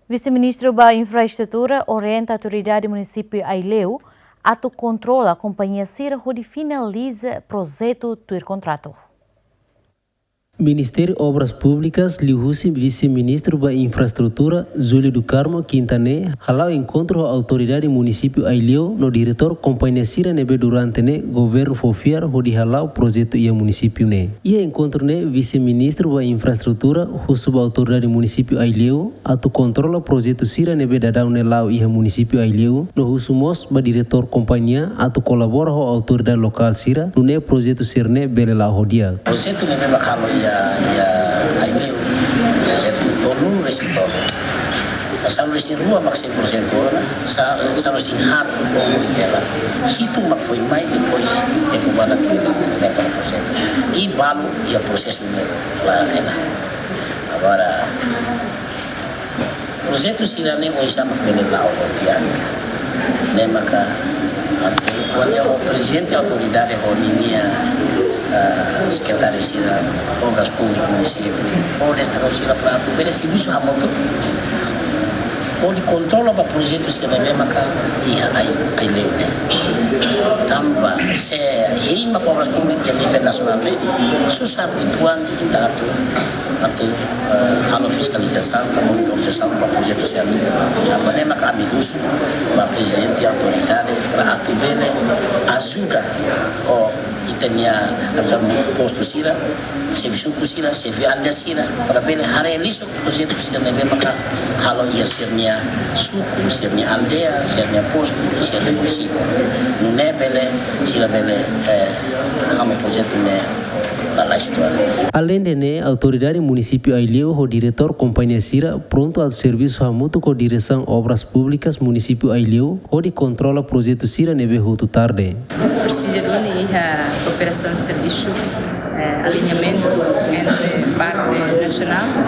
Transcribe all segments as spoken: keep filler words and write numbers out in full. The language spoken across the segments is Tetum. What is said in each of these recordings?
Vise-Ministru ba Infraestrutura orienta autoridade munisípiu Aileu atu kontrola kompañia sira hodi finaliza projetu tuir kontratu. Ministériu Obras Públikas liuhusi Vise-Ministru ba Infraestrutura, Júlio do Carmo, kinta ne'e hala'o enkontru ho autoridade munisípiu Aileu no diretór kompañia sira ne'ebé durante ne'e governu fó fiar hodi hala'o projetu iha munisípiu ne'e. Iha enkontru ne'e Vise-Ministru ba Infraestrutura husu ba autoridade munisípiu Aileu atu kontrola projetu sira ne'ebé daudaun ne'e la'o iha munisípiu Aileu, no husu mós ba diretór kompañia atu kolabora ho autoridade lokál sira, nune'e projetu sira-ne'e bele la'o ho di'ak. Projetu ne'ebé mak halo iha, iha Aileu, projetu tolu resin tolu. Sanulu-resin-rua mak cem por cento ona, sa-, sanulu-resin-haat ohin hela. Hitu mak foin mai, depois tempu badak bele, bele projetu. I balu iha prosesu ne'e laran hela. Agora, projetu sira-ne'e oinsá mak bele la'o ho di'ak. Ne'e maka, ah, kuandu ho prezidente autoridade ho ninia, ah, sekretáriu sira, obras públikas munisípiu, ho diretór sira para atu bele servisu hamutuk hodi kontrola ba projetu sira ne'ebé maka iha Ai-, Aileu ne'e. Tanba se hein mak obras públikas iha nivel nasionál ne'e, susar uitoan ita atu, atu, eh, halo fiskalizasaun ka monitorizasaun ba projetu sira-ne'e. Tanba ne'e maka ami husu ba prezidente autoridade para atu bele ajuda ho ita-nia, atu postu sira, xefe suku sira, xefe aldeia sira, para bele haree lisuk projetu sira ne'ebé maka halo iha sira-nia suku, sira-nia aldeia, sira-nia postu, sira-nia munisípiu. Nune'e bele, sira bele, eh, halo projetu ne'e lalais uitoan. Aleinde ne'e, autoridade munisípiu Aileu ho diretór kompañia sira prontu atu servisu hamutuk ho diresaun obras públikas munisípiu Aileu hodi kontrola projetu sira ne'ebé hotu tarde. Presiza duni iha kooperasaun servisu, eh, aliñamentu entre parte nasionál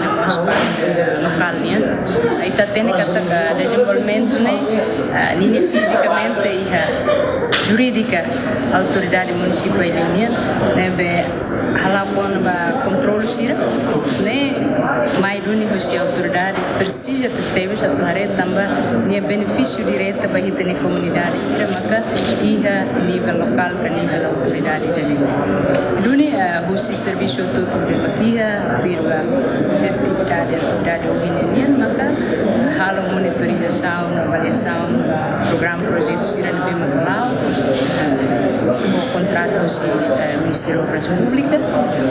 no mós parte lokál nian. Ita hatene katak dezenvolvimentu ne'e, eh, ninia fizikamente iha jurídika autoridade munisípiu Aileu nian, ne'ebé hala'o kona-ba kontrolu sira, ne'e mai duni husi autoridade presiza tebes atu haree tanba nia benefísiu direta ba ita-nia komunidade sira maka iha nivel lokál ka nivel autoridade ida-ne'e. Duni, eh, husi servisu hotu-hotu ne'ebé mak iha, tuir ba objetividade atividade ohin nian maka halo monitorizasaun, avaliasaun ba programa projetu sira ne'ebé mak la'o, eh, ho kontratu husi, eh, Ministériu Obras Públikas,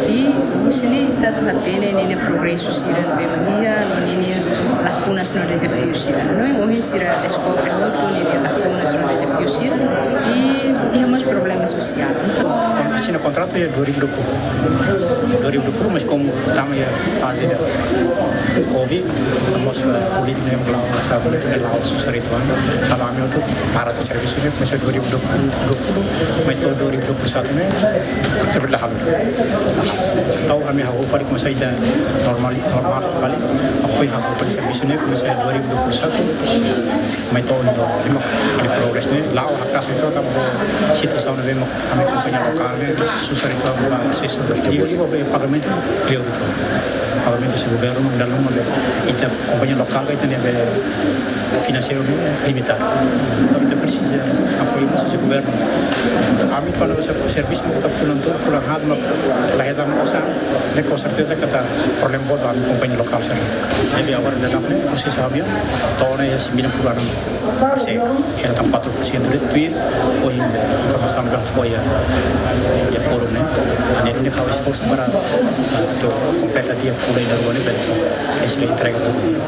i husi ne'e ita atu hatene ninia progresu sira ne'ebé mak iha, no ninia lakunas no dezafiu sira. No ohin sira deskobre hotu ninia lakunas no dezafiu sira, i iha mós problema sosiál. Kon-, asina kontratu iha dua ribu dua puluh. Dua ribu dua puluh, mas komu tama iha faze ida Covid, no mós, eh, polítika ne'e la'o, sa polítika ne'e la'o susar uitoan. Halo ami hotu para atu servisu ne'e, komesa dua ribu dua puluh, dua puluh, mai to'o dua ribu dua puluh satu ne'e, ita bele halo. Entaun ami hahú fali komesa ita normál, normál fali, apoiu hahú fali servisu ne'e, komesa dua ribu dua puluh satu, mai to'o indo, imo, ne'e progresu ne'e, la'o hakras uitoan, tanba situasaun ne'ebé mak ami kompañia lokál ne'e, susar uitoan ba asesu, liga, liga ba pagamentu, liga uitoan. Pagamentu husi governu, dala ruma be, ita kompañia lokál, ita-nia be, finanseiru ne'e limitadu. Entaun, ita presiza apoiu husi governu. Entaun, ami kuandu servisu, ita fulan tolu, fulan haat, mak la hetan osan, ne'e com certeza katak problema boot ba ami kompañia lokál sira. Jadi, agora, ita presiza ami, to'o ona iha sembilan puluh enam persen, hetan quatro por cento de tuir, ohin be informasaun ne'ebé fó iha, iha fórum ne'e. Ami ne'e halo esforsu para, eh, atu kompleta tiha fulan ida rua ne'e, para atu entrega ba governu.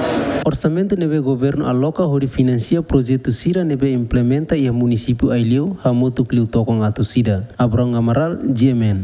Orsamentu ne'ebé governu aloka hodi finansia projetu sira ne'ebé implementa iha munisípiu Aileu hamutuk liu tokon atus ida. Abrão Amaral, G M N.